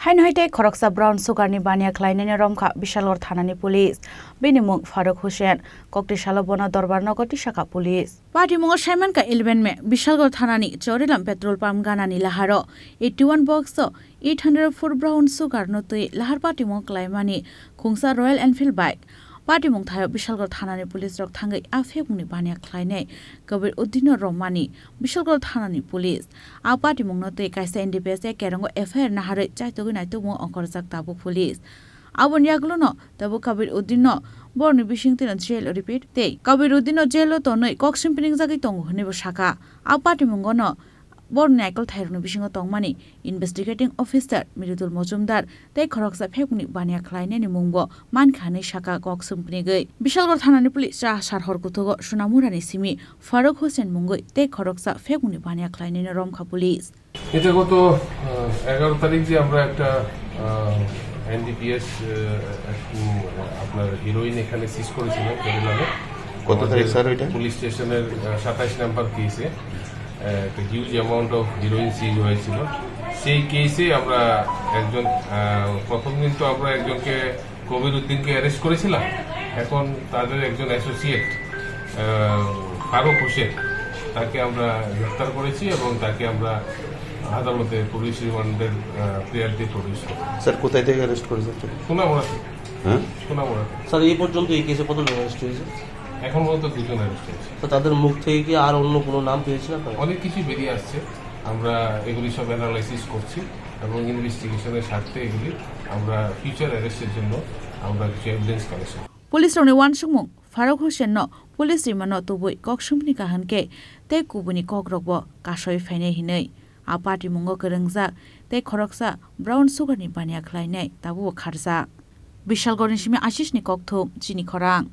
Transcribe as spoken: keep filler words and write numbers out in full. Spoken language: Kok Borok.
Haino hai tei khoroksa brown sugar ni baniya khlainani romkha Bishalgarh thanani police. Bini mung Faruk Hussain. Kokti salo bono dorbar nogo tisakha police. Patimungo saimankha eleven May, Bishalgarh thanani Chorilam petrol pump ganani laharo eighty one box o eight hundred four brown sugar no twi lahar patimung klaimani khungsa Royal Enfield bike. Patimung thaio Bishalgarh thanani police rok thangwi a phekmungni baniya khlainai Kabir Uddin no romani Bishalgarh thanani police. A patimung no twi kaisa N D P S A kerongo F I R naharwi chaitogwi naitukmung ongkhorjak tabuk police. Aboni yagulo no tabuk Kabir Uddin no borni bising twino jail o repeat tei Kabir Uddin no jail o tonwi kok simpringjagwi tongo hwnwi bo sakha. A patimungo no borni naikol thairokni bisingo tongmani investigating officer Mridul Mojumdar tei khoroksa phekmungni baniya khlainani mungbo mankha hwnwi sakha kok simprinigwi. Bishalgarh thanani police cha sar hor kuthugo Sunamurani simi Faruk Hussain mungwi tei khoroksa phekmungni baniya khlainani romkha police. এটা গত, আহ, এগারো তারিখ যে আমরা একটা, আহ, এনডিপিএস, আহ, এক, উম, আপনার হিরোইন এখানে সিজ করেছিলাম চরিলামে। কত তারিখ, স্যার, ওইটা? পুলিশ স্টেশনের, আহ, সাতাইশ নাম্বার কেসে, আহ, একটা হিউজ অ্যামাউন্ট অফ হিরোইন সিজ হয়েছিল। সেই কেসে আমরা একজন, আহ, প্রথম দিন তো আমরা একজনকে কবির উদ্দিনকে অ্যারেস্ট করেছিলাম। এখন তাদের একজন অ্যাসোসিয়েট, আহ, ফারুক হোসেন, তাকে আমরা গ্রেফতার করেছি এবং তাকে আমরা আদালতে পুলিশ রিমান্ডের, আহ, প্রেয়ারটি প্রডিউস করি। স্যার, কোথায় থেকে অ্যারেস্ট করেছেন? সোনামুড়া থেকে। হ্যাঁ? সোনামুড়া থেকে। স্যার, এই পর্যন্ত এই কেসে কতজন অ্যারেস্ট হয়েছে? এখন পর্যন্ত দুজন অ্যারেস্ট হয়েছে। তো তাদের মুখ থেকে কি আর অন্য কোনো নাম পেয়েছেন আপনারা? অনেক কিছু বেরিয়ে আসছে, আমরা এগুলি সব অ্যানালাইসিস করছি এবং ইনভেস্টিগেশনের স্বার্থে এগুলি আমরা ফিউচার অ্যারেস্টের জন্য আমরা কিছু evidence collection. Police rokni uansukmung Faruk Hussain no police rimano tubui kok sumpni kaham khe tei kubuni kok rokbo kasoi phainai hinwi a patimungo kwrwngjak tei khoroksa brown sugar ni baniya khlainai tabukbo kharjak. Bishalgarh ni simi Ashish ni kokthum chini khorang.